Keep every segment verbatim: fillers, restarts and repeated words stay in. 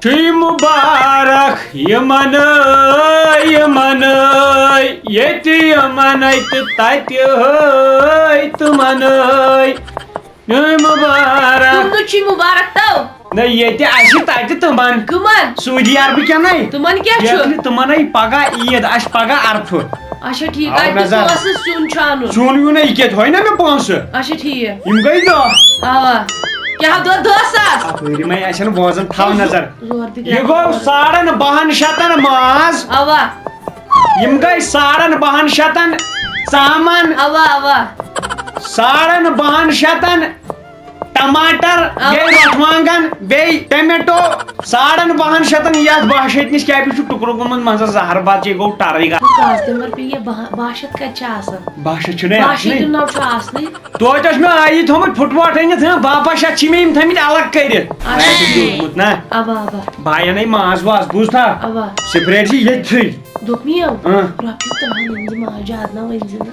چھُے مُبارک یِمن، یِمن، ییٚتہِ یِمن تہٕ تَتہِ ہے تِمن۔ چھُے مُبارک۔ کُمنُے چھُے مُبارک تو؟ نہ، ییٚتہِ اَسہِ تَتہِ تِمن۔ کٕمن؟ سعودی عربہٕ کٮ۪نَے۔ تِمن کیٛاہ چھُ؟ ییٚتہِ تِمنَے پگاہ عیٖد، اَسہِ پگاہ عرفہٕ۔ اچھا، ٹھیٖک۔ آو اَتہِ نظر۔ پونٛسہٕ سیُن چھُ اَنُن۔ سیُن ویُن ہے، یہِ کیٛاہ تھوٚوِ نہ مےٚ پونٛسہٕ؟ اچھا، ٹھیٖک۔ یِم گٔے دۄہ۔ اوا۔ کیٛاہ دۄہ؟ دَہ ساس؟ اَپٲرۍ یِمَے آسن بوزان، تھاو نظر۔ زور تہِ یہِ گوٚو ساڑن بَہَن شَتَن ماز۔ اوا۔ یِم گٔے ساڑن بَہَن شَتَن ژامَن۔ اوا، اوا۔ ساڑن بَہَن شَتَن ٹماٹر، اوا۔ بیٚیہِ رۄٹھ وانگن، بیٚیہِ ٹمیٹو، ساڑن بَہَن شَتَن۔ یَتھ بَہَن شَتنِس کیٛاہ بیٚیہِ چھُ ٹُکرٕ گوٚمُت منٛزٕ زَہر بَتہٕ، یہِ گوٚو ٹَرٕے گژھان۔ خاص تِمن پیٚیہِ یہِ بَہَن، بَہَن شَتھ کَتہِ چھِ آسان؟ بَہَن شَتھ چھُنہٕ بَہَن آسنٕے۔ شَتھ ناو چھُ آسنٕے۔ توتہِ اوس مےٚ آیی تھوٚمُت پھُٹووٹھ أنِتھ، ہاں، بَہَن شَتھ چھِ مےٚ یِم تھٲمٕتۍ الگ کٔرِتھ۔ اچھا۔ اَسہِ چھُ دیُتمُت نا۔ اَوا، اَوا۔ بایَن ہے ماز واز، بوٗزتھا؟ اَوا۔ سِپریٹ چھِ ییٚتھٕے۔ دوٚپ مےٚ، اۭں۔ رۄپیہِ ترٛہَن أنۍ زِ ماز، زیادٕ نہ ؤنۍ زِ نہٕ۔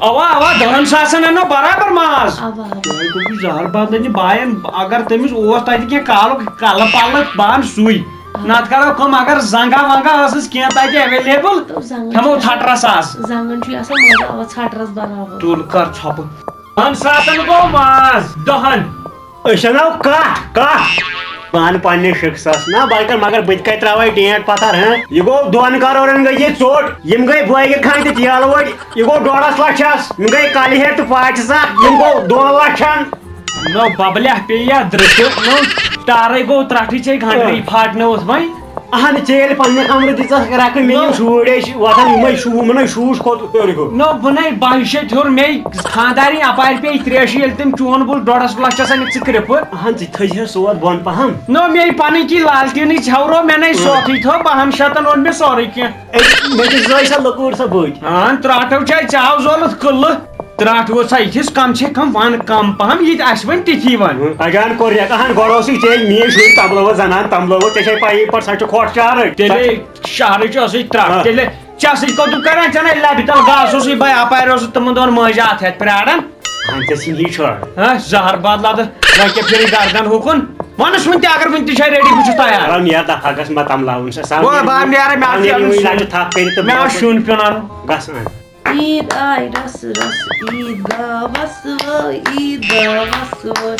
اَوا، اَوا، دَہَن ساسَن اَنو برابر ماز۔ اَوا، اَوا۔ تۄہہِ گوٚو زَہر بَتہٕ لَگہِ بایَن، اگر تٔمِس اوس تَتہِ کینٛہہ کالُک کَلہٕ پَلہٕ بَن سُے۔ اَوا۔ نَتہٕ کَرو کٲم، اگر زنٛگہ ونٛگہ ٲسٕس کینٛہہ تَتہِ ایویلیبل، تہٕ زنٛگَن تھاوو چھِ ژھٹرَس آس۔ زنٛگَن چھُے آسان مَزٕ، اَوا، ژھٹرَس برابر۔ تُل کر ژھۄپہٕ۔ دَہَن ساسَن گوٚو ماز، دَہَن۔ أسۍ اَنو کَٹھ، کَٹھ۔ پانہٕ پننہِ شخصس نہ، بلکہِ مگر بہٕ تہِ کتہِ ترٛاوے ڈینٹ پتھر، ہہ؟ یہِ گوٚو دۄن کرورن گٔے یہِ ژوٚٹ، یِم گٔے بٲگِر خان تہِ تیل وٲلۍ، یہِ گوٚو ڈۄڈس لچھس، یِم گٔے کلہِ ہیٚتھ تہٕ پاچہِ سا، یِم گوٚو دۄن لچھن۔ نو ببلہ پیٚیہِ یا درٕسہٕ، نو ٹارے گوٚو ترٹھٕے ژےٚ گنڈری آ۔ پھاٹنٲوٕتھ وۄنۍ۔ اہن ژےٚ ییٚلہِ پننہِ کمرٕ دِژکھ رکھٕ، مےٚ یِم نو۔ شُرۍ ٲسۍ وۄتھان، یِمے شُ-، یِمنٕے شوٗش کھوٚت ہیوٚر ہیوٚر۔ نو بہٕ نے بہہِ شیٚتہِ ہیوٚر مے خاندارٕنۍ اپارِ پیٚیہِ ترٛیشہِ، ییٚلہِ تٔمۍ چون بُل ڈۄڈس لچھس أنِکھ ژٕ کرٛپھٕ۔ اہن ژٕ تھٲیزِ ہے سوت بۄن پہم۔ نو مے پنٕنۍ کِنۍ لالٹینٕے ژھٮ۪ورو مےٚ نے سوتھٕے تھٲو، بہن شتن اوٚن مےٚ سورُے کینٛہہ۔ اے، مےٚ تہِ زٲج سا لٔکٕر سا بٔتۍ۔ اہن ترٛاٹھو چھے ژےٚ آو زولُتھ قٕلہٕ۔ ترٛٹھ وٲژ سا یِتھِس کم سے کم ون کم پہم، یہِ تہِ آسہِ وۄنۍ تِتھی ون۔ اجان کوٚر ریکہٕ ہن، گۄڈٕ اوسُے ژےٚ میٲنۍ شُرۍ تبلٲوٕتھ زنان، تبلٲوٕتھ ژےٚ چھے پَیی پتہٕ سا چھُ کھۄٹھ چارٕے۔ تیٚلے شہرٕچ ٲسٕے ترٛٹھ، ہاں۔ تیٚلے ژےٚ سۭتۍ کوٚت کران، ژےٚ نے لبہِ تل گاسہٕ اوسُے بے اپارِ اوسُس تِمن دۄہن مٲنٛزِ اتھ ہٮ۪تھ پراران۔ اہن ژےٚ ژھٕنی چھۄڑ۔ ہاں، زہر باد لدٕ، وۄنۍ کیٛاہ پھِرِ گردن ہُکُن؟ ونُس وُنہِ تہِ، اگر وُنہِ تہِ چھے ریڈی، بہٕ چھُس تیار۔ رم یار دفا گژھ مہ تملاوُن سا، سا وۄنۍ بہٕ نیرٕ، مےٚ آو نیرٕ شیٖن۔ شیٖن۔ لجہِ تھپھ کٔرِتھ تہٕ مےٚ آو شیٖن پیوٚن اَنُن۔ گژھ اَن۔ عیٖد آیہِ رسہٕ رسہٕ، عیٖد گاہ وسہٕ وٲے، عیٖد گاہ وسہٕ وٲے۔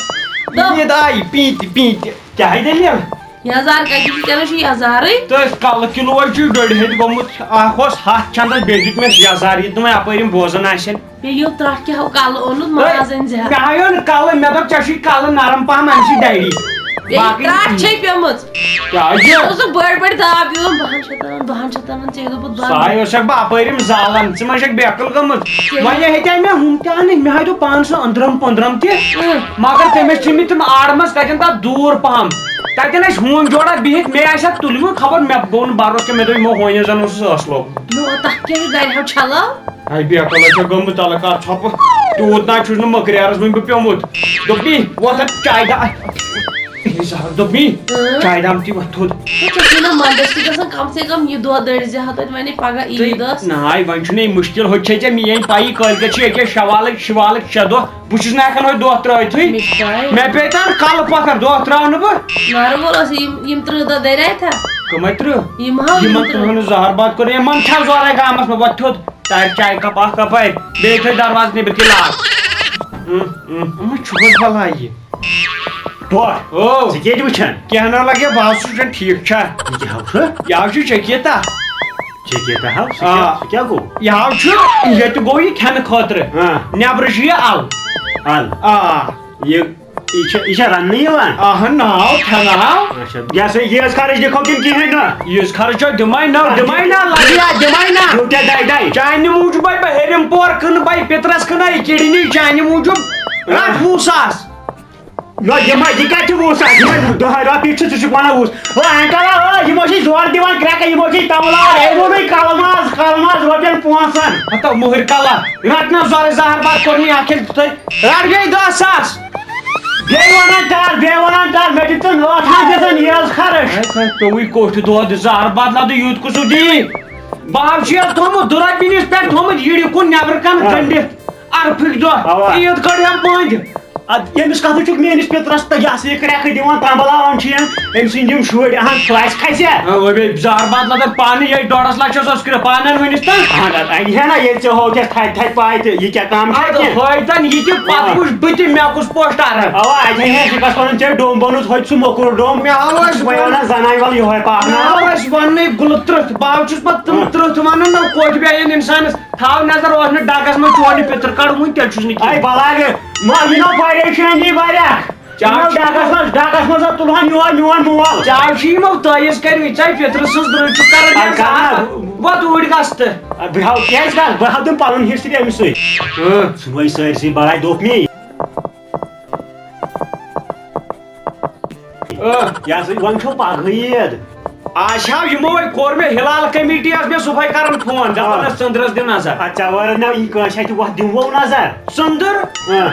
دَہ۔ عیٖد آیہِ پیٖنتہِ پیٖنتہِ۔ کیٛاہ ہے دٔلیٖل؟ یزار کَتہِ چھُ؟ ژےٚ نہ چھُ یزارٕے۔ تہٕ کَلہٕ کِلوٗ حظ چھُ ڈٔلۍ ہیٚتہِ گوٚمُت۔ اَکھ اوس ہَتھ چَندَس، بیٚیہِ دیُت مےٚ یزار، یہِ تہِ وۄنۍ اَپٲرۍ یِم بوزان آسن۔ بیٚیہِ ییٚلہِ ترٛٹھ کیٛاہ ہو کَلہٕ اوٚنُتھ، ماز أنۍ زِ ہا۔ مےٚ ہا یوٚن کَلہٕ، مےٚ دوٚپ، "ژےٚ چھُے کَلہٕ نرم پَہَم، اَمہِ سۭتۍ دَرِ۔" بیٚیہِ باقٕے ترٛٹھ چھے پیٚمٕژ۔ کیٛازِ؟ ژےٚ اوسُکھ بٔڑۍ بٔڑۍ داب دِوان، بَہَن شیٚتَن، بَہَن شیٚتَن، ژےٚ دوٚپُتھ بَہَن۔ سۄ ہاے ٲسَکھ بہٕ اَپٲرۍ یِم زالان، ژٕ ما چھَکھ بے عقل گٔمٕژ؟ تیٚلہِ؟ وۄنۍ ہیٚتہِ مےٚ ہُم تہِ اَنٕنۍ، مےٚ ہا دیُت پانہٕ سُہ أنٛدرَم پٔنٛدرَم تہِ، اۭں۔ مگر تٔمِس چھِ مےٚ تِم آڑمَژ کَتٮ۪ن تَتھ دوٗر پَہَم۔ تَتٮ۪ن ٲسۍ ہوٗنۍ جوڑا بِہِتھ، مےٚ آسہِ ہا تُلمُت، خبر مےٚ گوٚو نہٕ بروسہٕ کینٛہہ، مےٚ دوٚپ، یِمو ہوٗنیو زَن اوس سُہ ٲسہٕ لوگمُت۔ نو، تَتھ کیٛاہ چھُ گَرِ ہاو چھَلان؟ ہاے بے عقل ہے چھےٚ گٔمٕژ، تَلہٕ کَر ژھۄپہٕ۔ تیوٗت نہ چھُس نہٕ مٔکریرَس وۄنۍ بہٕ پیوٚمُت۔ دوٚپمَے، وۄتھ اَتھ چایہِ دام۔ اے زہر، دوٚپمَے، اۭں۔ چایہِ دام تہِ وۄتھ تھوٚد۔ ہے، ژےٚ چھُے نہ منٛدَس تہِ گژھان کَم سے کَم یہِ دۄہ دٔڑۍ زِ ہا توتہِ، وۄنۍ پَگاہ عیٖد ٲس۔ نہ، وۄنۍ چھُنہٕ یہِ مُشکِل، ہُتہِ چھے ژےٚ میٛٲنۍ پَیی، کٲلۍ کٮ۪تھ چھِ ییٚکیٛاہ شوالٕکۍ، شِوالٕکۍ شےٚ دۄہ۔ بہٕ چھُس نہٕ ہٮ۪کان ہُتہِ دۄہ ترٛٲوِتھٕے۔ مےٚ چھِ پَے۔ مےٚ پیٚیہِ تَن کَلہٕ پَتھر، دۄہ ترٛاونہٕ بہٕ۔ نارٕ وول اوس یِم، یِم تٕرٛہ دۄہ دٔرۍ اَتھا۔ کٕمَے تٕرٛہ؟ یِم ہاو یِم یِمَن تٕرٛہ۔ تٕرٛہَن ہُنٛد زہر باد کوٚر، یِمَن چھا زورَے گامَس منٛز، وۄتھ تھوٚد۔ تارِ چایہِ کپ اکھ اپٲرۍ، بیٚیہِ تھٲے دروازٕ نیٚبٕرۍ کِنۍ لاک۔ اۭں، اۭں۔ یِمن چھُ حظ بلاے یہِ؟ ٹوٹھ۔ او۔ ژٕ کیٛازِ وٕچھان؟ کینٛہہ نہ لگہِ، بہٕ حظ چھُس وٕچھان ٹھیٖک چھا۔ یہِ کیٛاہ ہاو چھُ؟ یہِ حظ چھُ چکیتا۔ چکیتا ہاو؟ سُہ آ۔ کیٛاہ، سُہ کیٛاہ گوٚو؟ یہِ حظ چھُ، ییٚتہِ گوٚو یہِ کھٮ۪نہٕ خٲطرٕ۔ آ۔ نٮ۪برٕ چھُ یہِ ال۔ ال۔ آ۔ یہِ یہِ چھا، یہِ چھا رننہٕ یِوان؟ اہن ناو، کھٮ۪ناو۔ اچھا، یہِ ہسا یہِ یٲژ خرٕچ دِکھو کِنہٕ کِہیٖنۍ نہٕ؟ یُس خرٕچ چھُ دِمے نہ، دِمے نہ، لگیا، دِمے نہ۔ یوٗتاہ دَے دَے۔ چانہِ موٗجوٗبے بہٕ ہیٚرِم پور کٕنہٕ، بہٕ پِترس کٕنہٕ یہِ کِڈنی چانہِ موٗجوٗب۔ رَٹ وُہ ساس۔ نہ، یِمے، یہِ کَتہِ چھِ وُہ ساس؟ یِمے دۄہے رۄپیہِ چھِ، ژٕ چھُکھ وَنان وُہ۔ او انکل، او، یِمو چھِ زورٕ دِوان کرٛٮ۪کہٕ، یِمو چھِ تَملاوان، ہے، ووٚنُے کَلہٕ ماز، کَلہٕ ماز رۄپیَن پانٛژَن۔ ہتو مُہٕرۍ کَلہٕ، رَٹ نہ زورے زہر باد کوٚر نہٕ یہِ اَکھ کھیٚلہِ تُہۍ۔ رَٹ بیٚیہِ دَہ ساس۔ بیٚیہِ وَنان ٹَر، بیٚیہِ وَنان ٹَر، مےٚ دِتُن ٲٹھن دِژٕن یہِ حظ خرٕچ۔ ہے، تۄہہِ پیوٚوُے کوٚٹھۍ دۄد زہر بدلہ تہٕ یوٗت کُس دیٖن؟ بہٕ حظ چھُ یَتھ تھوٚمُت دُربیٖنِس پٮ۪ٹھ تھوٚمُت یِڑِ کُن نٮ۪برٕ کَنہِ آ۔ گٔنٛڈِتھ۔ عرفٕکۍ دۄہ اَوا۔ عیٖد کٔڑ ہم پٔنٛدۍ۔ اَدٕ ییٚمِس کَتھٕ چھُکھ میٛٲنِس پِترَس تہٕ یہِ ہسا یہِ کرٛٮ۪کہٕ دِوان، ترٛمبلاوان چھِ یَن، أمۍ سٕنٛدۍ یِم شُرۍ، اَہَن، سُہ آسہِ کھسہِ۔ آ، وۄنۍ بیٚیہِ زہر باد لَدَن پانہٕ، یہِ ڈۄڈَس لَچھَس اوس کرٛ-، پانَن ؤنِس تہٕ۔ اَہَن، اَدٕ اَتہِ ہے نہ، ییٚلہِ ژےٚ ہوو تَتھ تھَدِ تھَدِ پاے تہٕ یہِ کیٛاہ کَم چھِ اَدٕ اَتہِ؟ ہٲے تَن یہِ تہِ، پَتہٕ آ۔ وٕچھ بہٕ تہِ، مےٚ کُس پوسٹر۔ اَوا، اَتہِ ہے چھِ گژھان ژےٚ ڈوٚم بوٚنُت، ہوٚتہِ سُہ موٚکُر ڈوٚم۔ مےٚ ہاو ٲسۍ بہٕ وَنان زَنانہِ وَل یِہوٚے پَکناو۔ مےٚ ہاو ٲسۍ وَننٕے گُلہٕ ترٕٛتھ، بہٕ ہاو چھُس پَتہٕ تٕم آ۔ ترٕٛتھ وَنان نہ، کوٚت بیٚیَن اِنسانَس۔ تھاو نظر، اوس نہٕ ڈَگَس منٛز چون یہِ پِتٕر کَڑُن، وٕنہِ تیٚلہِ چھُس نہٕ کینٛہہ۔ اَے بَلاے، مہ یِنو پریشٲنی واریاہ۔ چاو یِمو چھِ ڈَگَس منٛز، ڈَگَس منٛز ہا تُلہٕ ہَن یِہوٚے میون مول۔ چاو چھِ یِمو تٲیٖز کَرِمٕتۍ، ژَے پِترٕ سٕنٛز درٕے چھُکھ کَران اَدٕ یہِ کَر نہ۔ زَبان۔ وۄتھ اوٗرۍ گژھ تہٕ۔ اَدٕ بہٕ ہاو، کیٛازِ گژھ؟ بہٕ ہاو دیُن پَنُن history أمِس سۭتۍ۔ اۭں۔ ژٕ وَن سٲرسٕے بَلاے دوٚپ مے۔ اۭں۔ یہِ ہسا وۄنۍ چھو پگہٕے عیٖد۔ آز ہا یِمو ہے کوٚر مےٚ ہلال کمیٹی، ٲس مےٚ صُبحٲے کران فون، دپان آ۔ ٲس ژٔنٛدرس دِ نظر۔ اَدٕ ژےٚ وٲرٕتھ نہ یہِ کٲنٛسہِ اَتھِ وۄتھ دِمو نظر۔ ژٔنٛدٕر آ۔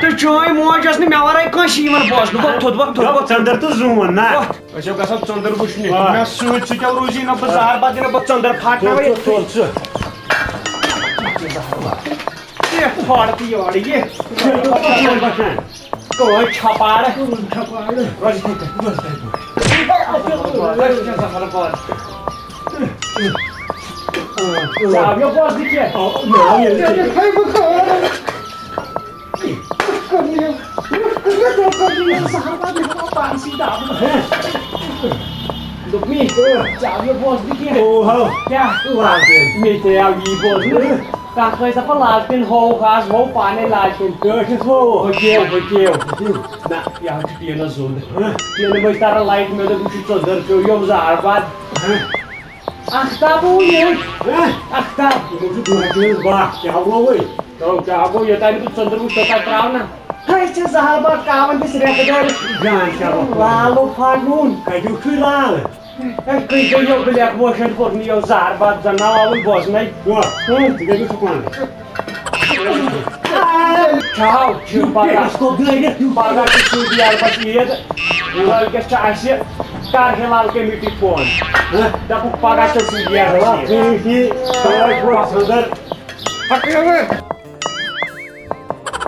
تہٕ چٲنۍ موج ٲس نہٕ مےٚ ورٲے کٲنٛسہِ یِوان بوزنہٕ۔ وۄتھ تھوٚد، وۄتھ تھوٚد، دوٚپ وۄتھ۔ ژٔنٛدٕر تہٕ زوٗن نا۔ وۄتھ۔ أسۍ ہو گژھو ژٔنٛدٕر وٕچھنہِ۔ آ۔ مےٚ سۭتۍ سۭتۍ ہو روٗزی نہ، بہٕ زہر بد دِنہٕ، بہٕ ژٔنٛدٕر پھاٹناوے۔ تُل، تُل، تُل ژٕ۔ یہِ کھۄر تہٕ یورٕ یہِ۔ کٲنۍ چھپاڑٕ۔ کٲنۍ چھپاڑٕ۔ روزِ یِتھَے پٲٹھۍ، روزِ یِتھَے پٲٹھۍ۔ روزِ یِتھَے پٲٹھۍ۔ ژےٚ آو یہِ بوزنہٕ کینٛہہ؟ آ، مےٚ آو یہِ۔ ژےٚ یِتھَے بہٕ کھٲر۔ دوٚپمَے، ژےٚ آو یہِ بوزنہٕ کینٛہہ؟ اوہو۔ کیٛاہ؟ لاگے۔ مےٚ تہِ آو یی بوزنہٕ۔ کَتھ ٲسۍ دَپان لالٹیٖن ہووُکھ آز، ہوو پانَے لالٹیٖن۔ ٹٲٹھِس ہووُکھ۔ ہُہ کیو، ہُہ کیو۔ نہ، یہِ حظ چھُ ٹیٖنَس زوٚد۔ ہہ؟ ٹیٖنہٕ مٔنٛزۍ تَران لایِٹ، مےٚ دوٚپ، یہِ چھُ ژٔنٛدٕر کیو یِم زہر باد۔ ہہ؟ اَختاب اوٚن یہِ۔ ہہ؟ اَختاب۔ یِمو چھُ دۄہَے ٹیٖنَس باہ، کیٛاہ گوٚو وۄنۍ؟ تو کیٛاہ گوٚو، یوٚتام نہٕ ژٔنٛدٕر وٕچھ، توٚتام ترٛاو نہ۔ ہے، ژےٚ زہر باد کاوَن دِس رٮ۪تہٕ دٲرِتھ۔ جان شاباش۔ لالو پھاٹنووُن۔ کَتیُک چھُے لال؟ ہے، کٔہۍ کٔہۍ یو black motion کوٚرمُت یو زہر باد زن ناو آوُے بوزنَے۔ کیٛاہ؟ ہُم۔ ژٕ کَتہِ چھُکھ وَنان؟ چھاو، چھِ پگاہ۔ یُتھ پَتھ گوٚو دٲرِتھ، یُتھ پگاہ چھِ سعودی عربَس عیٖد۔ کٲلۍکٮ۪تھ چھِ اَسہِ کر ہلال کمیٹی فون۔ ہہ؟ دَپُکھ پگاہ چھِ سعودی عربَس عیٖد۔ ژٕ یہِ ٹھیٖک، ژٕ ٲسۍ برونٛہہ خٲطرٕ۔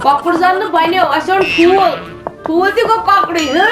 کۄکُر زن نہٕ بنیو، اسہِ اوٚن ٹھوٗل۔ ٹھوٗل تہِ گوٚو کۄکرٕے، ہہ؟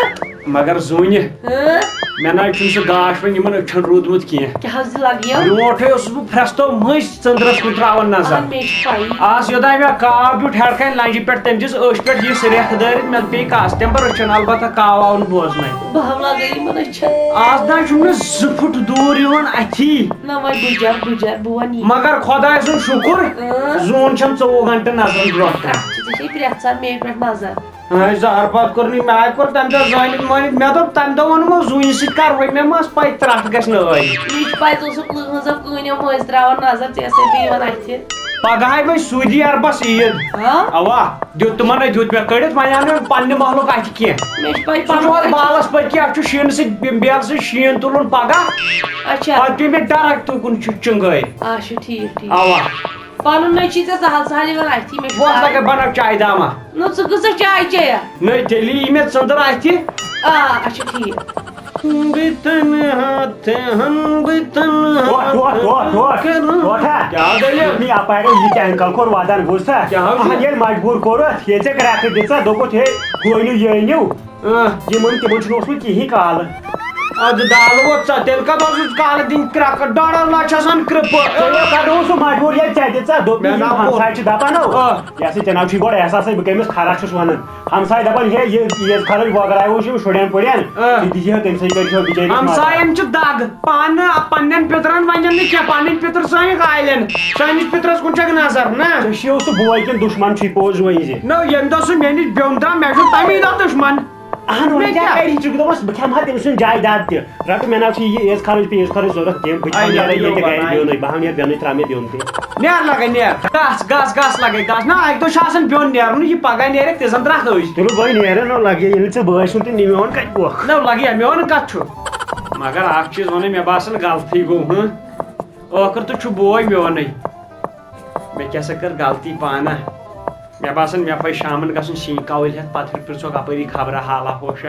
مگر زوٗنہِ، ہہ؟ مےٚ نہ حظ چھُنہٕ سُہ گاش وۄنۍ یِمن أچھن روٗدمُت کینٛہہ۔ کیٛاہ حظ لگیو؟ برونٛٹھٕے اوسُس بہٕ پھرٛستو مٔنٛزۍ ژٔنٛدرس کُن ترٛاوان نظر۔ آ، مےٚ چھِ پَیی۔ آز یوٚداے مےٚ کاو بیوٗٹھ ہیٚرِ کنہِ لنٛجہِ پٮ۪ٹھ، تٔمۍ دِژ أچھ پٮ۪ٹھ یِژھ رٮ۪کھ دٲرِتھ، مےٚ پیٚیہِ کس تمبر أچھن، البتہ کاو آو نہٕ بوزنَے۔ بہٕ ہا لگٲے یِمن أچھن۔ آز نہ حظ چھُم نہٕ زٕ فُٹ دوٗر یِوان اَتھی۔ نہ وۄنۍ بُجر، بُجر، بہٕ وَنہٕ یی۔ مگر خۄداے سُنٛد شُکُر، اۭں۔ زوٗن چھَم ژوٚوُہ گھنٹہٕ نظرن برونٛٹھ کَنہِ۔ اَتھ چھِ ژےٚ چھے پرٛٮ۪تھ ساتہٕ مے پٮ۪ٹھ نظر۔ اَہَے، زہر پَتہٕ کوٚر نہٕ مےٚ، اَتہِ کوٚر تَمہِ دۄہ زٲنِتھ مٲنِتھ۔ مےٚ دوٚپ تَمہِ دۄہ ووٚنمو زوٗنہِ سۭتۍ کَرہوے، مےٚ ما ٲس پَے ترٛٹھ گژھِ نٲلۍ۔ یہِ چھِ پَے ژٕ اوسُکھ لٲنٛز اَپ کٲنیو مٔنٛزۍ ترٛاوان نظر، ژےٚ ٲسَے بیٚیہِ یِوان اَتھِ۔ پَگہٕے وۄنۍ سعودی عربَس عیٖد۔ ہاں؟ اَوا، دیُت تِمَن ہے دیُت مےٚ کٔڑِتھ، وۄنۍ آو نہٕ پنٛنہِ محلُک اَتھِ کینٛہہ۔ مےٚ چھِ پَے سُہ چھُ پَنُن اورٕ بالَس پٔتۍ کِنۍ، اَتھ چھُ شیٖنہٕ سۭتۍ بے-، بیلہٕ سۭتۍ شیٖن تُلُن پَگاہ۔ اچھا۔ پَتہٕ پیٚیہِ مےٚ ڈَرَک تُکُن چھُ چِنٛگٲرۍ۔ اچھا، ٹھیٖک، ٹھیٖک۔ اَوا۔ پَنُن نٔے چھی ژےٚ سہل سہل یِوان اَتھِ، مےٚ چھِ وۄتھ پَے۔ لَگے بَناو چایہِ دامہ۔ نہ، ژٕ کۭژاہ چاے چیٚیَکھ؟ نٔے تیٚلی یی مےٚ ژٔنٛدٕر اَتھِ۔ آ، اچھا، ٹھیٖک۔ بہٕ تنہا تہِ ہن، بہٕ تنہا ٹوٹھ، ٹوٹھ، ٹوٹھ، ٹوٹھ۔ کرُن۔ ٹوٹھا۔ کیٛاہ دٔلیٖل؟ دوٚپمَے، اَپارِ یہِ تہِ انکل کوٚر وَدان، بوٗزتھا؟ کیٛاہ حظ؟ اَہَن، ییٚلہِ مجبوٗر کوٚرُتھ، ییٚلہِ ژےٚ کرٛٮ۪کھ دِژ ژےٚ، دوٚپُتھ، ہے، گوٗنِو، یہِ أنِو۔ اۭں۔ یِمَن تِمَن چھُنہٕ اوسمُت کِہیٖنۍ کالہٕ۔ اَدٕ دالہٕ ووت ژےٚ، تیٚلہِ کَتھ اوسُس کالہٕ دِنۍ کرٛٮ۪کہٕ؟ ڈۄڈَس لَچھَس ہَن کرٛپہٕ۔ ژےٚ کَرو سُہ مجبوٗر، ییٚلہِ ژےٚ دِژ ژےٚ، دوٚپمَے، مےٚ یِم نا کوٚر۔ ہمساے چھِ دَپان، نو، آ۔ یہِ ہسا ژےٚ ناو چھُے گۄڈٕ احساسٕے، بہٕ کٔمِس خرا چھُس وَنان۔ ہمساے دَپان، ہے، یہِ عیٖد خرٕچ وٲگراوو چھُ شُرٮ۪ن پُرٮ۪ن، آ۔ تہِ دِیہِ ہا تٔمۍ سٕے کٔرِتھ بِچٲرِس مدد۔ ہمساین چھِ دَگ، پانہٕ پنٛنٮ۪ن پِترَن وَنٮ۪ن نہٕ کینٛہہ، پنٕنۍ پِتٕر سٲنۍ قٲیلٮ۪ن، سٲنِس پِترَس کُن چھَکھ نظر، نہ؟ ژےٚ چھُے سُہ بوے کِنہٕ دُشمَن چھُے پوٚز وۄنۍ زِ؟ نو، ییٚمہِ دۄہ سُہ مےٚ نِش بیوٚن درٛاو، مےٚ چھُ تَمی دۄہ دُشمَن۔ اہن، وۄنۍ مےٚ کیٛاہ کیٛاہ؟ کَرِ؟ ژٕ دوٚپمَس، بہٕ کھٮ۪مہٕ ہا تٔمۍ سُنٛد جایداد تہِ۔ رَٹہٕ، مےٚ نہ چھُ یہِ عیٖد خرٕچ پیٖز خرٕچ ضوٚرَتھ کینٛہہ۔ بہٕ آے کھٮ۪مہٕ یَپٲرۍ نیرٕ ییٚتہِ یوٚپَر، گَرِ آے۔ بیوٚنُے، بہٕ ہا نیرٕ بیوٚنُے، ترٛاو مےٚ بیوٚن تہِ۔ نیر لگے نیر۔ گژھ، گژھ، گژھ لگے گژھ۔ نہ، اَکہِ دۄہ چھُ آسان بیوٚن نیرُن، یہِ پگاہ نیرٮ۪کھ تیٖژَن ترٛٹھ أسۍ۔ تُلُو بٔے نیرٕ نہ لگے، ییٚلہِ ژےٚ بٲے سُنٛد تہِ نِوان کَتہِ وۄکھ۔ نہ لگے، میون کَتھ چھُ؟ مگر اَکھ چیٖز وَنَے، مےٚ باسان غلطی گوٚو، ہٕنٛہ۔ ٲخٕر تہٕ چھُ بوے میونُے۔ مےٚ کیٛاہ سا کٔر غلطی پانہ۔ مےٚ باسان، مےٚ پَزِ شامَن گژھُن سِنۍ کَوٕلۍ ہٮ۪تھ، پَتہٕ پھِرِ پِرٛژھوکھ اَپٲری خبرا حالا ہوشا۔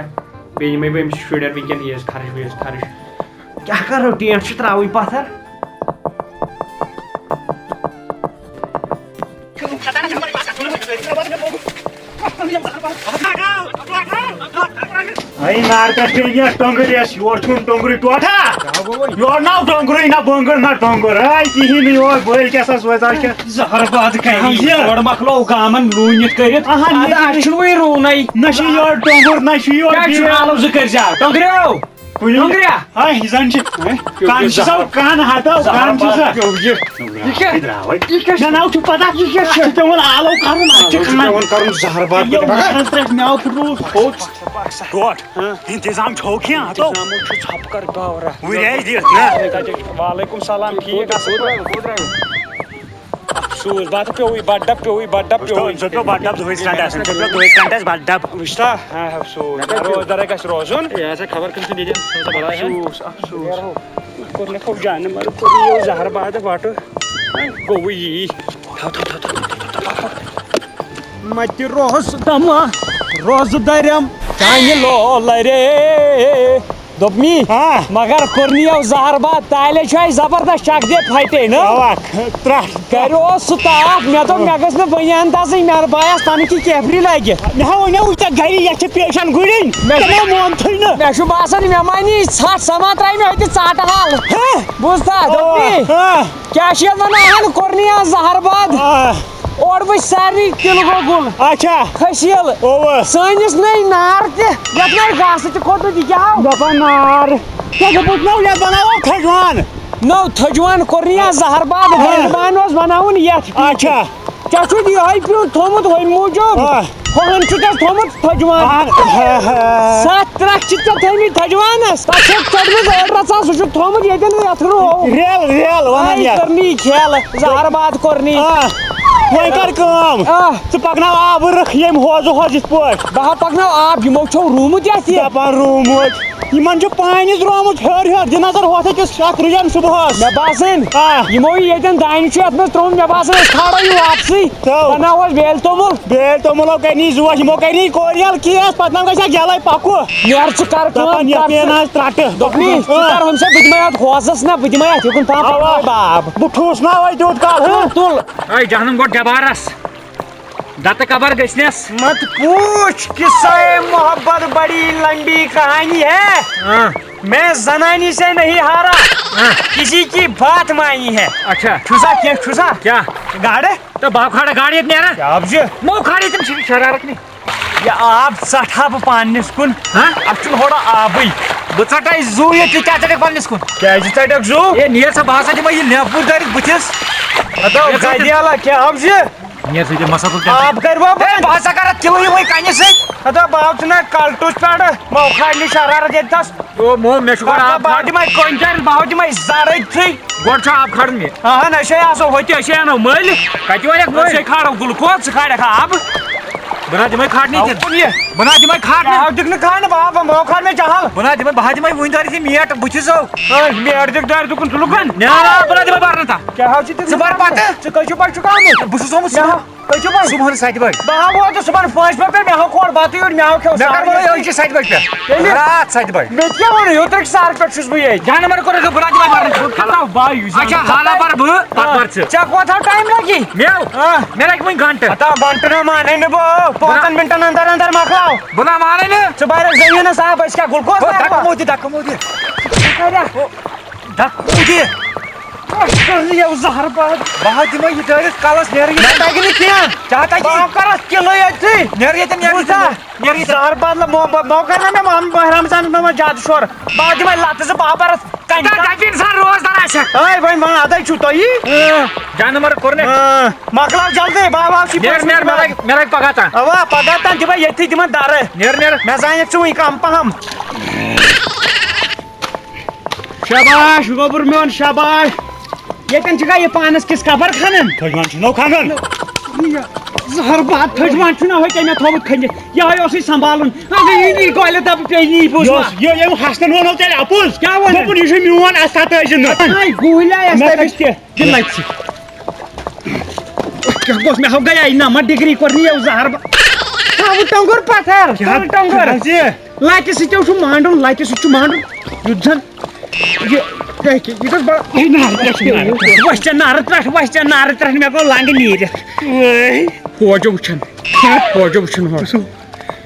بیٚیہِ نِمَے بہٕ أمِس شُرٮ۪ن وٕنکٮ۪ن عیٖذ خرٕچ ویٖذ خرٕچ۔ کیٛاہ کَرو، ٹینٛٹ چھِ ترٛاوٕنۍ پَتھر۔ ہے، نار پٮ۪ٹھ چھِ أنِتھ ٹۄنٛگٕر یَس، یور چھُنہٕ ٹۄنٛگرٕے ٹوٹھا۔ کیٛاہ گوٚو وۄنۍ؟ یور ناو ٹۄنٛگرٕے، نہ بۄنٛگٕر، نہ ٹۄنٛگُر۔ ہے، کِہیٖنۍ نہٕ یور، بٔلۍ کیٛاہ سا سوزان چھِ۔ زہر باد کَرِ۔ کیٛاہ حظ یہِ؟ گۄڈٕ مۄکلو گامَن لوٗنِتھ کٔرِتھ۔ اَہَن، اَدٕ یہِ اَسہِ چھُنہٕ وۄنۍ روٗنَے۔ نہ چھِ یور ٹۄنٛگُر، نہ چھِ یور کیٛاہ چھُ بیٖڑ۔ حالو زٕ کٔرۍ زیٛادٕ؟ ٹۄنٛگریو۔ کُنہِ ٹۄنٛگریا۔ ہا، یہِ زَن چھِ یہِ کَن چھِ سا زہر۔ کَن ہَتو، زہر کَن چھِ باد سا۔ پیوٚو یہِ۔ یہِ کیٛاہ؟ یہِ درٛاو وۄنۍ۔ یہِ کیٛاہ چھُ؟ مےٚ ناو چھُ پَتہ۔ یہِ کیٛاہ چھُ؟ اَتھ چھِ پٮ۪وان آلو کَرُن، اَتھ چھِ اَتھ چھُ کَنَن۔ پٮ۪وان کَرُن زہر باد یہِ پٮ۪ٹھ۔ مَرَن ترٛٹھ مٮ۪وٕ پھُٹرووُس۔ ٹوٹھ۔ ہاں۔ انتظام چھو کینٛہہ ہَتو؟ انتظام چھُ ژھۄپہٕ کَر باورہ۔ وُرے دِتھ نا۔ وعلیکم سلام، ٹھیٖک اَصٕل پٲٹھۍ؟ افسوس، بَتہٕ پیوٚوُے، بَتہٕ ڈَبہٕ پیوٚوُے، بَتہٕ ڈَبہٕ وٕچھتو، پیوٚوُے۔ أمۍ سُہ پیوٚو بَتہٕ ڈَبہٕ دۄہَے سٹنٛڈَس، أمۍ سُہ پیوٚو دۄہَے سٹنٛڈَس بَتہٕ ڈَبہٕ۔ وٕچھتا؟ ہاں، افسوس۔ روزدَرا گژھِ روزُن۔ یہِ ہسا خبر کٔمۍ سُنٛد ییٚتہِ، سُہ ہسا بَلاے ہا۔ افسوس، افسوس۔ کوٚر مےٚ کھوٚو جانہٕ مَرٕ، کوٚر مےٚ یہِ زَہر باد وَٹہٕ۔ گوٚوُے یی۔ تھاو، تھاو، تھاو۔ مَتہِ روز دَما، روز دَرٮ۪م، چانہِ لولہٕ رے۔ دوٚپمی، ہاں۔ مگر کوٚرنی یو زہر باد، تالے چھُ اَسہِ زبردست چک دے پھٹے، نہ؟ اوا، ترٛٹھ۔ گرِ اوس سُہ تاپھ، مےٚ دوٚپ، مےٚ گٔژھ نہٕ بٔنیان تَزٕنۍ، مےٚ بایَس تَنہٕ کی کیفری لَگہِ۔ مےٚ ہا وَنیو ژےٚ گرِ، یَتھ چھِ پیشن گُرِنۍ، مےٚ ژےٚ چھُ، ما مونتھٕے نہٕ۔ مےٚ چھُ باسان، مےٚ ما نی ژھٹھ، سۄ ما ترٛایہِ مےٚ أتہِ ژاٹہٕ حال۔ ہہ؟ بوٗزتھا، دوٚپمی، ہہ۔ کیٛاہ چھِ یَتھ وَنان، اَہَن کوٚرنی آز زہر باد۔ آ۔ اورٕ وٕچھ سارنٕے تِلہٕ گۄگُل۔ اچھا۔ کھٔسیٖل۔ اوٕ۔ سٲنِس نَے نار تہِ، یَتھ نَے گاسہٕ تہِ کھوٚت نہٕ، یہِ کیٛاہ آو؟ دَپان نار۔ ژےٚ دوٚپُتھ نو یَتھ بَناوو تھٔجوان۔ نو تھٔجوان کوٚر نہٕ یَتھ زَہر باد، آ۔ بَنٛڈ بان اوس بَناوُن یَتھ۔ اچھا۔ ژےٚ چھُتھ یِہوٚے پیوٗنٛت تھوٚمُت ہُمہِ موٗجوٗب۔ آ۔ ہُہَن چھُ تَس تھوٚمُت تھٔجوان۔ آ، ہا، ہا۔ سَتھ ترٛکھ چھِ ژےٚ تھٲومٕتۍ تھٔجوانَس۔ تَتھ چھِ ژٔٹمٕژ أڑ رَژھا، سُہ چھُ تھوٚمُت ییٚتٮ۪ن یَتھ رو۔ ریل، ریل وَنان آے یَتھ۔ کٔرنی کھیل، زہر باد کوٚرنی۔ آ، وۄنۍ کر کٲم۔ آ۔ ژٕ پَکناو آبہٕ رٕکھ ییٚمہِ ہوزٕ ہوزٕ یِتھ پٲٹھۍ۔ بہٕ ہا پَکناو آب، یِمو چھو روٗمُت یَتھ یہِ۔ دَپان روٗمُت۔ یِمَن چھُ پانی درٛامُت ہیوٚر ہیوٚر، دِ نظر ہۄتھ أکِس اَتھ رُجَن صُبحَس۔ مےٚ باسان، آ۔ یِمو یہِ ییٚتٮ۪ن دانہِ چھُ یَتھ منٛز ترٛوومُت، مےٚ باسان أسۍ کھالو یہِ واپسٕے۔ تو۔ بَناوہوس بیلہِ توٚمُل۔ بیلہِ توٚمُلو کَرِ نہٕ یہِ زوش، یِمو کَرِ نہٕ یہِ کورِ یَلہٕ کینٛہہ، پَتہٕ نہ گژھِ اَتھ یَلَے پَکُن۔ یورٕ ژٕ کر کٲم، دَپان یَتھ کر پیٚیہِ ژٕ۔ نہ آز ترٛٹہٕ۔ دوٚپمَے، ژٕ آ۔ کر ہُمہِ سۭتۍ، بہٕ دِمَے اَتھ ہوزَس نہ، بہٕ دِمَے اَتھ یُکُن پَہَم، اَوا۔ پَکناوَے بہٕ آب۔ بہٕ ٹھوٗس نہ وۄنۍ تیوٗت کال، ہہ؟ تُل، تُل۔ ہے جہنم گوٚو ڈبارَس۔ دَتہٕ قبر گٔژھنَس۔ مت پوچھ قصہ محبت بڑی لمبی کہانی ہے۔ ہاں۔ میں زنانی سے نہیں ہارا، ہاں۔ کسی کی بات مانی ہے۔ اچھا۔ چھُسا کینٛہہ چھُسا؟ کیٛاہ؟ گاڑٕ؟ تہٕ بہٕ ہا کھالہٕ گاڑِ ییٚتہِ نیرٕ۔ کیٛاہ آب چھُ؟ مو کھالہٕ ییٚتٮ۪ن، چھِ شرارت نہٕ۔ یہِ آب ژَٹہٕ ہا بہٕ پننِس کُن۔ ہاں؟ اَتھ چھُنہٕ ہورٕ آبٕے۔ بہٕ ژَٹَے زُو ییٚتہِ، ژٕ کیٛاہ ژَٹَکھ پننِس کُن؟ کیٛازِ ژَٹَکھ زُو؟ ہے، نیر سا، بہٕ ہسا دِمَے یہِ لیمپوٗر دٲرِتھ بٕتھِس۔ ہتو، نیر سا، گدیلا، کیٛاہ آب چھُ؟ نیر سا، دِ مسا تُل کیٛاہ؟ آب کَرِ وۄنۍ ہے، بنٛد؟ بہٕ ہسا کَرٕ کِلوٗ یِمَے کَنہِ سۭتۍ۔ ہتو، بہٕ آو ژٕ نہ کَلٹُس پٮ۪ٹھ، مو کھالنہِ شرارت ییٚتہِ تھَس۔ او مو، مےٚ چھُ گۄڈٕ پَتہٕ آب بہٕ کھالُن۔ دِمَے کۄنٛجَر، بہٕ دِمَے زَرٕے ژٕے۔ گۄڈٕ چھُ آب کھالُن مےٚ۔ اَہَن، أسے آسو ہوٚتہِ، أسے اَنو مٔلۍ۔ کَتہِ وَنٮ۪کھ مٔلۍ؟ أسے کھالو گلوکوز، ژٕ کھالکھ آب۔ بہٕ نہ دِمَے کھالنہِ آو تیٚلہِ۔ کُن یہِ۔ بہٕ نہ دِمَے کھالنہِ۔ آو دِکھ نہٕ کھالنہِ، بہٕ آو، بہٕ آو کھال مےٚ جہل۔ بہٕ نہ دِمَے، بہٕ ہا دِمَے وٕنۍ دٲرِتھ یہِ میٹ بٕتھِس۔ ہے، میٹ دِکھ دٲرِتھ، دُکُن ژٕ لُکَن۔ نہ، نہ، بہٕ نہ دِمَے بَرنہٕ تَتھ۔ کیٛاہ حظ چھِ تیٚلہِ ژٕ بَر پَتہٕ۔ ژٕ کٔژِ بَجہِ چھُکھ آمُت؟ بہٕ چھُس آمُت مےٚ صُبحن۔ ہا-، کٔژِ بَجہِ؟ صُبحن ستہِ بَجہِ۔ بہٕ ہا ووتُس صُبحن پانٛژِ بَجہِ پٮ۪ٹھ، مےٚ ہا کھوٚر بَتہٕ یوٗرۍ، مےٚ ہا کھیوٚو مےٚ کَر سَتھ ووٚنُے بَجہِ۔ أزۍ چھِ ستہِ بَجہِ پٮ۪ٹھ۔ تیٚلہِ؟ راتھ ستہِ بَجہِ۔ مےٚ تہِ کیٛاہ ووٚنُے، اوترٕکۍ سارٕ پٮ۪ٹھ چھُس بہٕ ییٚتہِ۔ جانہٕ مَرٕ کوٚر اَسہِ بُرادِ وۄنۍ مَرنہٕ خٲطرٕ۔ کھَساو بہٕ یہِ اچھا، جانہٕ۔ حالا بَرٕ بہٕ، پَتہٕ آ۔ بَرٕ ژٕ۔ ژےٚ کوتاہ ٹایم لَگی؟ مےٚ؟ آ۔ مےٚ لَگہِ وُنہِ گھنٹہٕ۔ ہتا گھنٹہٕ نہ مانَے نہٕ بہٕ، پانٛژَن بہٕ مِنٹَن اَندَر اَندَر مۄکلاو۔ بہٕ نہ مانَے نہٕ۔ ژٕ بَرَکھ زٔمیٖنَس آب، أسۍ کیٛاہ گُلکوز ہو، لاگہٕ دَکہٕ بہٕ؟ مو دِ، دَکہٕ مو دِ۔ ژٕ کَریا؟ دَکہٕ مو دِ۔ یہِ زہر باد۔ بہٕ ہا دِمَے یہِ دٲرِتھ کَلَس نیرٕ یہِ۔ مےٚ تَگہِ نہٕ کینٛہہ۔ کیٛاہ تَگہِ؟ بہٕ ہا کَرَس کِلوٗ ییٚتھی۔ نیرٕ ییٚتٮ۪ن، نیرٕ ییٚتٮ۪ن، بوٗزتھا؟ نیرٕ ییٚتٮ۪ن۔ زہر باد لہ-، مو-، مو-، مو کَر نہ مےٚ محمد ماہِ رمضانَس منٛز وۄنۍ زیادٕ شورٕ۔ بہٕ ہا دِمَے لَتہٕ زٕ، بہٕ ہا بَرَس کَنہِ۔ تَتہِ اِنسان روزدار آسہِ۔ ہے، وۄنۍ وَن اَدَے چھُو تۄہہِ۔ اۭں، جانہٕ مَرٕ کوٚر مےٚ۔ اۭں، مۄکلاو جلدی، بہٕ ہا وَسہٕ یہِ نیر، پوٗرٕ نیر، مےٚ مۄکلاو۔ لَگہِ، مےٚ لَگہِ پَگاہ تام۔ اَوا، پَگاہ تام دِمَے ییٚتھی تِمَن دَرٕ۔ نیر، نیر۔ مےٚ زانَکھ ژٕ وٕنہِ کَم پَہَم۔ شاباش گوٚبُر میون، شاباش۔ ییٚتٮ۪ن چھُکھا یہِ پانَس کِس کَبر کھنان؟ تھٔجوان چھُنو کھنان۔ یہِ زہر باد تھٔجوان چھُنہ ہُہ کٔمۍ مےٚ تھوٚومُت کھٔنِتھ۔ یِہوٚے اوسُے سنبھالُن۔ اَدٕ یہِ، یہِ کۄلہِ دَبہٕ پیٚیہِ نی پوٚز یہِ ما؟ اوس، یہِ، ییٚمۍ حسنَن ووٚنُو تیٚلہِ اَپُز۔ کیٛاہ ووٚنُن؟ دوٚپُن، یہِ چھُ میون، اَسہِ تَتٲے زِندٕ۔ ہاے، گوٗلۍ آے اَسہِ مےٚ تَتہِ۔ کَتہِ کیٛاہ؟ دِ لَتہِ سۭتۍ۔ کیٛاہ گوٚژھ مےٚ ہاو گٔیے نہ، ما ڈگری کوٚر نہٕ یہِ زہر بہ-، تھاو ٹۄنٛگُر پَتھر، کیٛاہ؟ تھاو ٹۄنٛگُر۔ کیٛاہ حظ یہِ؟ لَتہِ سۭتۍ چھُ مانٛڈُن، لَتہِ سۭتۍ چھُ مانٛڈُن، یُتھ زَن یہِ، یہِ، یہِ گژھِ بَڑٕ، ہے، نارٕ پٮ۪ٹھ، نارٕ پٮ۪ٹھ۔ وَسہِ ژےٚ نارٕ پٮ۪ٹھ، وَسہِ ژےٚ نارٕ پٮ۪ٹھ، مےٚ گوٚو لنٛگہٕ نیٖرِتھ۔ وٲے۔ فوجو وٕچھان، فوجو وٕچھان ہورٕ۔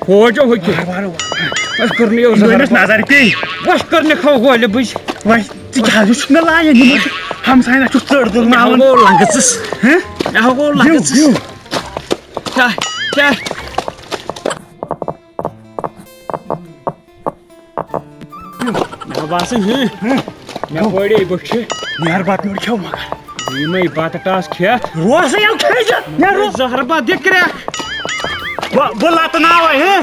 ہوجو ہُہ کہِ۔ وارٕ وارٕ وارٕ۔ أسۍ کٔر نہٕ یہِ أمۍ دوٚپنَس نظر پیٚیہِ۔ وۄنۍ کٔر نہٕ کھو گولہِ بٕج۔ وۄنۍ ژٕ کیٛازِ چھُکھ مےٚ لایان یِمو چھِ ہمساین اَتھ چھُکھ ژٔر دِژمٕژ مےٚ ہا ناوان۔ گوٚو لنٛگہٕ ژٕس۔ ہہ؟ مےٚ ہا گوٚو لنٛگہٕ دِو، ژٕس۔ دِو۔ کیٛاہ؟ کیٛاہ؟ مےٚ باسان، ہہ؟ ہہ؟ مےٚ پورے بٔچھِ۔ نیر بتہٕ نیوٗر کھیوٚو مگر۔ یِمے بتہٕ ٹاس کھٮ۪تھ۔ روزٕے یَو کھیٚیہِ ژٕ۔ نیر روز۔ زہر بتہٕ دِ کرٛٮ۪کھ۔ بہٕ، بہٕ لتہٕ ناوَے، ہہ؟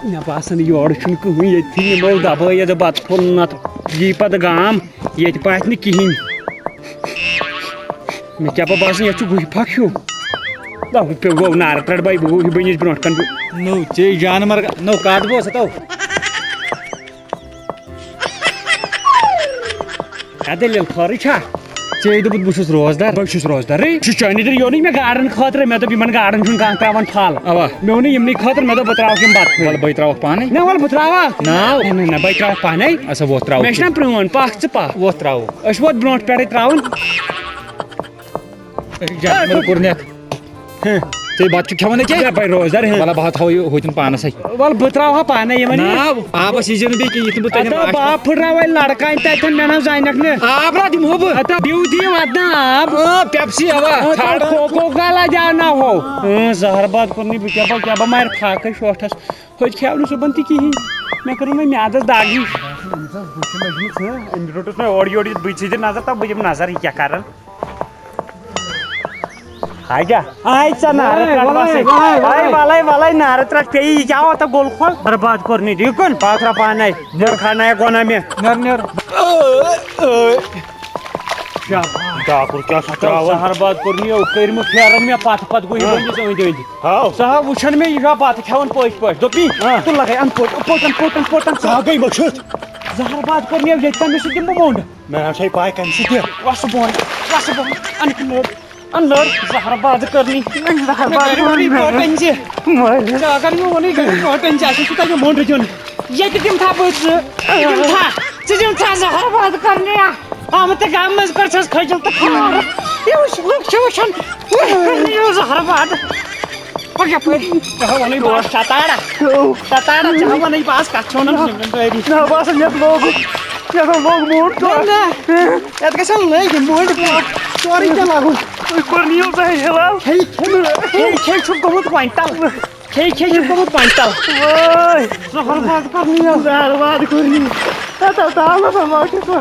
مےٚ باسان، یورٕ چھُنہٕ کٕہٕنۍ، ییٚتہِ تہِ یِمو دبٲیِتھ بتہٕ پھوٚل نتہٕ یی پتہٕ گام، ییٚتہِ پاتہِ نہٕ کِہیٖنۍ۔ مےٚ کیٛاہ پَتہ باسان، یَتھ چھُ گُہہِ پھَکھ ہیوٗ۔ دَپ، ہُہ پیوٚو گوٚو نارٕ ترٛٹھ بَے، بہٕ گوٚو یہِ بٔنِتھ برونٛٹھ کَنہِ۔ نٔو چے جانوَر، نٔو کَتھ بوز ہَتو۔ کیٛاہ دٔلیٖل، خٲرٕے چھا؟ ژےٚ دوٚپُتھ بہٕ چھُس روزدار۔ بہٕ چھُس روزدارٕے۔ یہِ چھُ چٲنی دٔلیٖل، یہِ اوٚنُے مےٚ گاڈَن خٲطرٕ۔ مےٚ دوٚپ یِمَن گاڈَن چھُنہٕ کانٛہہ ترٛاوان پھل۔ اَوا۔ مےٚ اوٚنُے یِمنٕے خٲطرٕ، مےٚ دوٚپ بہٕ ترٛاوَکھ یِم بَتہٕ پھٔلۍ۔ وَلہٕ بَے ترٛاوَکھ پانَے۔ نہ، وَلہٕ بہٕ ترٛاوَکھ۔ ناو؟ نہ، نہ، نہ، بَے ترٛاوَکھ پانَے۔ اَسا ووت ترٛاوَو۔ مےٚ چھِنہ پرٛون پَکھ ژٕ پَکھ۔ ووت ترٛاوَو۔ أسۍ ووت برونٛٹھ پٮ۪ٹھَے ترٛاوُن۔ جانوَر کوٚر نٮ۪تھ۔ ہہ۔ ژےٚ بَتہٕ چھُ کھٮ۪وان أکیٛاہ؟ مےٚ پَے روزدار، ہہ۔ وَلہٕ بہٕ ہا تھاوَو یہِ ہوٚتٮ۪ن پانَس اَتھِ۔ وَلہٕ بہٕ ترٛاوہا پانَے یِمَن یہِ۔ نہ، آبَس یی زِ نہٕ بیٚیہِ کینٛہہ، یہِ تہِ بہٕ تَتٮ۪ن اَدٕ آب پھٕٹراوَے لَڑکَنۍ تَتٮ۪ن، مےٚ نہ زانٮ۪کھ نہٕ۔ آب رَٹھ دِمہو بہٕ۔ اَدٕ بیٚیہِ دِیِو اَدٕ نہ آب۔ آ، پیپسی اَوا، آ، ژھانٛڈ۔ کوکو کولا دیٛاو نہ ہو۔ اۭں، زہر باد کوٚر نہٕ بہٕ کیٛاہ، بہٕ کیٛاہ، بہٕ مَرٕ فاقَے شوٹھَس۔ ہوٚتہِ کھیٛاو نہٕ صُبحن تہِ کِہیٖنۍ۔ مےٚ کٔرٕن وۄنۍ میٛادَس دَگ ہِش۔ أمِس ٲس بُتھِ لٔجمٕژ، ہہ؟ أمِس روٚٹُس مےٚ اورٕ یورٕ یِتھ، بٕتھِ سۭتۍ نظر، تَو بہٕ دِمہٕ نظر، یہِ کیٛاہ کَرَن۔ ہاے کیٛاہ؟ آے ژےٚ نارٕ وَلَے، ترٛٹھ وَلَے، بَسٕے۔ وَلَے، آے وَلَے۔ وَلَے، وَلَے، نارٕ ترٛٹھ پیٚیہِ، یہِ کیٛاہ ووت تہٕ گوٚل کھۄل؟ برباد کوٚر نہٕ یہِ کُن، پاتھ را پانَے۔ خانہ گۄناہ مےٚ۔ نیر، نیر۔ شاباش۔ ڈاکُر کیٛاہ چھُ ترٛاوان؟ زہر باد کوٚر مےٚ، کٔرۍ مےٚ پھیران مےٚ پتہٕ پتہٕ گوٚو یہِ ہاں۔ ؤنِتھ أنٛدۍ أنٛدۍ۔ ہاو۔ سُہ ہا وٕچھان مےٚ، یہِ چھا بتہٕ کھٮ۪وان پٔتۍ پٲٹھۍ۔ دوٚپ مےٚ، ہاں۔ تُل لگے اَن پوٚٹ، پوٚٹن، پوٚٹن، پوٚٹن۔ سُہ ہا گٔے مٔشِتھ۔ زہر باد کوٚر مےٚ، ییٚتہِ تام مےٚ سۭتۍ دِمہٕ بہٕ مۄنٛڈ۔ مےٚ ہا چھے پاے کَمہِ سۭتۍ دِتھ۔ وَسہٕ بۄن، وَسہٕ بۄن، اَن نٔر، اَن نٔر۔ زہر باد کٔرنی۔ زہر باد مےٚ کٔرِو وَنٕے کٔرنی۔ پٲٹھۍ أنۍ زِ۔ مٲلِس۔ ژےٚ اگر مےٚ ووٚنُے گرِ پٲٹھۍ أنۍ زِ، اَسہِ چھُ تۄہہِ مۄنٛڈ دیُن۔ ییٚتہِ دِمہٕ تھا بہٕ ژٕ، ژٕ دِمہٕ تھا، ژٕ دِمہٕ تھا زہر باد کٔرنی۔ آمُت تہٕ گامہٕ منٛز کٔر چھَس کھٔجِل تہٕ کھار۔ یہِ وٕچھ، لُکھ چھِ وٕچھان۔ یہِ زہر باد۔ پَکھ یَپٲرۍ۔ ژےٚ ہا ووٚنُے بہٕ آس شتاڑا۔ شتاڑا، ژےٚ ہا ووٚنُے بہٕ آس کَتھ چھِ وَنان زٔمیٖندٲری۔ نہ، باسان یَتھ لوگُم، یَتھ ہا لوگ موٗڈ نہ، ٹوٹھ۔ نہ، یَتھ گژھِ ہا لٔگۍ موٗڈ ٹوٹھ۔ سورُے کینٛہہ لاگُن۔ تُہۍ کوٚر نِیِو تۄہہِ ہِلال۔ کھے، کھے، کھے، کھے چھُکھ گوٚمُت کویِنٹل۔ کھے، کھے چھُکھ گوٚمُت کویِنٹل۔ وٲے۔ زہر باد کوٚر نِیِو۔ زہر باد کوٚر نِیِو۔ اَتھ ہا تاو نہ سا ما چھُ سُہ۔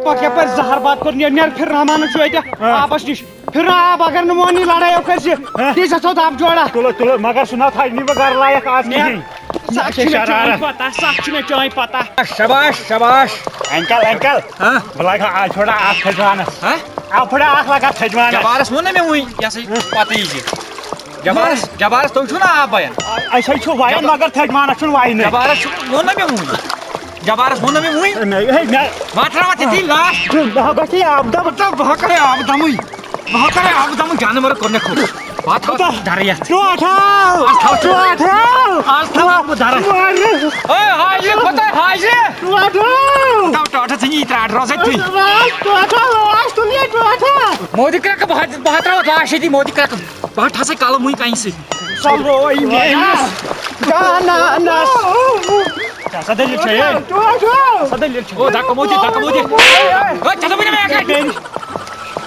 پَکھ یَپٲرۍ زہر باد کوٚر نیر، نیر پھِر رحمانَس چھُ اَتہِ آ۔ آبَس نِش۔ پھِر آب، اگر نہٕ مونی لڑٲے یو کٔرۍ زِ، آ۔ تیٚلہِ چھِ تھوٚد آب جوڑا۔ تُلو، تُلو، مگر سُہ نہ تھاوِ نہٕ بہٕ گرٕ لایق آز نیر۔ کِہیٖنۍ۔ سَتھ چھِ مےٚ چٲنۍ شرارت۔ پَتہ، سَتھ چھِ مےٚ چٲنۍ پَتہ۔ شاباش، شاباش۔ Uncle, uncle. ہاں؟ بہٕ لاگہٕ ہا آز تھوڑا اکھ تھٔجوانَس۔ ہاں؟ آز تھوڑا اکھ لگا تھٔجوانَس۔ جبارَس ووٚن نہ مےٚ وُنۍ، یہِ ہسا یہِ پَتہٕ یی زِ۔ جبارس، جبارس، تُہۍ چھُو نا آب بَیان؟ أسۍ ہے چھُ وَیان، جبار-، مگر تھٔج مانس چھُنہٕ وَینہٕ۔ جبارس چھُ، ووٚن نا مےٚ وُنہِ۔ جبارس ووٚن نا مےٚ وُنہِ۔ نہ، ہے، مےٚ وۄنۍ ترٛاوَتھ ییٚتی لاسٹ۔ بہٕ ہا گژھٕ یہِ آب دَم۔ مطلب، بہٕ ہا کَرٕ آب دَمٕے۔ بہٕ ہا کَرٕ آب دَمٕے، جانوَر کوٚر مےٚ کھوٚت۔ بہٕ ہا تھاوَتھ کوتاہ؟ دَرٕ یَتھ۔ ٹوٹھ آو۔ آز تھاو ژٕ۔ ٹوٹھ آو۔ آز تھاو بہٕ دَرٕ۔ مَرٕ۔ اوے، حاجی، کوتاہ حاجی؟ ٹوٹھ آو۔ تھاو ٹوٹھ ژٕ یی ترٛاٹھ روزَے تُہۍ۔ ٹوٹھ آو، لاسٹ تُل یہِ ٹوٹھ آو۔ مودی کرٛٮ۪کہٕ، بہٕ ہا، بہٕ ہا ترٛاوَتھ لاسٹ ییٚتی، مودی کرٛٮ۪کہٕ۔ بہٕ ہا ٹھسے کلہٕ وٕنۍ کنہِ سۭتۍ۔ سۄ لوے مےٚ أمِس۔ جانانس۔ ژےٚ سا دٔلیٖل چھےٚ، ہے؟ ژٕ چھُکھ؟ ژےٚ سا دٔلیٖل چھےٚ؟ او، دَکہٕ مودی، دَکہٕ مودی۔ ہے، ژےٚ دوٚپُے نہ مےٚ اَکہِ لَٹہِ۔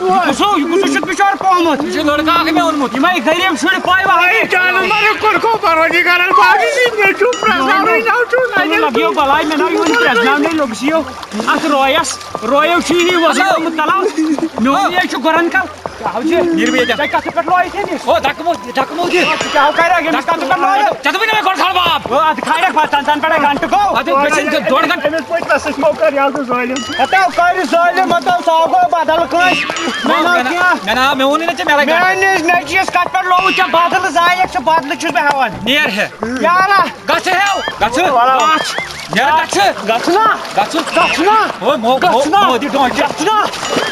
یہِ کُس ہو، یہِ کُس ہیوٗ چھُکھ بِچور پوٚہمُت؟ یہِ چھُ لٔڑکہٕ اَکھ مےٚ اوٚنمُت۔ یِمَے غریٖب شُرۍ پاے وَہَے۔ ہے، جانہٕ مَرٕ کوٚر کھو پَرو یہِ کَران۔ باقٕے چھِ مےٚ چھُ پرٛٮ۪زناوٕے نَو چھُ۔ لَگیو بَلاے، مےٚ ناو یِوان پرٛٮ۪زناونَے لوٚگ سِیو۔ اَتھ رویَس، رویو چھُ یی وۄزُل گوٚمُت تَلَو۔ میون یے چھُ گُرَن کَل۔ کیٛاہ حظ چھِ؟ نیٖر بہٕ ییٚتٮ۪تھ۔ ژےٚ کَتھ پٮ۪ٹھ لویِتھ أمِس؟ او، دَکہٕ مو، دَکہٕ مو دِ۔ ژٕ کیٛاہ کَرِ اَکھ أمِس کَتھ پٮ۪ٹھ لویِتھ؟ ژےٚ دوٚپُے نہ مےٚ گۄڈٕ تھاو باب۔ او، اَدٕ کھارٮ۪کھ پَتہٕ ژَن ژَن پٮ۪ٹھَے گھنٹہٕ گوٚو۔ اَدٕ گٔژھِن ڈۄڈ گھنٹہٕ۔ أمِس پٔتۍ پَسَس مو کَر یَلہٕ ظٲلِم۔ ہَتاو کَرِ ظٲلِم، ہَتاو سُہ ہا گوٚو بدل کٲنٛسہِ۔ مےٚ ناو مےٚ نا-، کیٛاہ؟ مےٚ ناو، مےٚ ووٚنُے نہ ژےٚ مےٚ لَگہِ گھنٹہٕ۔ میٛٲنِس نیٚچوِس کَتھ پٮ۪ٹھ لووُتھ ژےٚ بدلہٕ؟ زانٮ۪کھ ژٕ بدلہٕ چھُس بہٕ ہٮ۪وان۔ نیر ہے۔ یارا۔ گژھ ہے۔ گژھ۔ وَلہٕ۔ گژھ۔ نیرٕ گژھ۔ گژھ نا۔ گژھ۔ گژھ نا۔ او مو-، مو-، گژھ نا۔ مودی ڈونٛٹھ۔ گژھ نا۔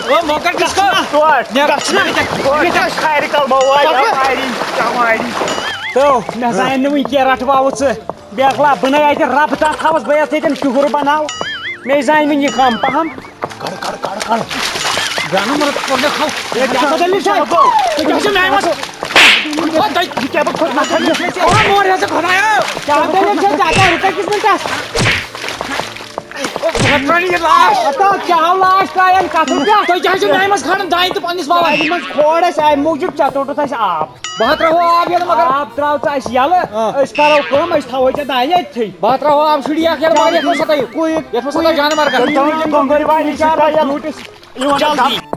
او موکر کس کو۔ گژھ نا۔ تور۔ نیرٕ۔ گژھ نا۔ نیرٕ۔ تور۔ یہِ کیٛاہ کھارِ کلمہٕ وارِ، گژھ نا۔ وارِ، کیٛاہ وارِ۔ تو، مےٚ زانہِ نہٕ وٕنہِ کینٛہہ، رٹہٕ باوُژ ژٕ۔ بیکلا، بہٕ نے اَتہِ رب تتھ تھاوس، بہٕ یَتھ ییٚتٮ۪ن شُہُر بناو۔ مےٚ زانہِ وٕنہِ یہِ کم پہم۔ کڑ، کڑ، کڑ، کڑ۔ گانہٕ مرد کوٚر مےٚ کھو۔ ہے، کیٛاہ سا دٔلیٖل چھےٚ؟ ژٕ کیٛاہ چھُکھ میٛانہِ منٛز؟ یہِ کیٛاہ بہٕ کھوٚت نَکھٕ؟ او، مور ہسا خۄدایا! کیٛاہ دٔلیٖل چھےٚ؟ ژےٚ ہسا رُکے کِس مِنٹَس؟ او، بہٕ ہا ترٛاوٕ یہِ لاش۔ ہتا، کیٛاہ لاش ترٛاوَن؟ کَتھ چھُ کیٛاہ؟ تُہۍ کیٛاہ چھِو میٛانہِ منٛز کھالان دانہِ تہٕ پَنٕنِس وَوان؟ دانہِ منٛز کھوڑ اَسہِ، اَمہِ موٗجوٗب ژےٚ ژوٚٹُتھ اَسہِ آب۔ بہٕ ہا ترٛاوہو آب یَلہٕ، مگر آب ترٛاو ژٕ اَسہِ یَلہٕ، آ۔ أسۍ کَرو کٲم، أسۍ تھاوہوے ژےٚ دانہِ أتتھٕے۔ بہٕ ہا ترٛاوہو آب شُڑی اَکھ یَلہٕ، مگر یَتھ منٛز سَتٲیِو۔ کُیِک، یَتھ منٛز سَتٲیِو جانوَر کَر۔ کُیِک، کُیِک، کُنٛگرِ والی چھِ تَیار۔ جلدی۔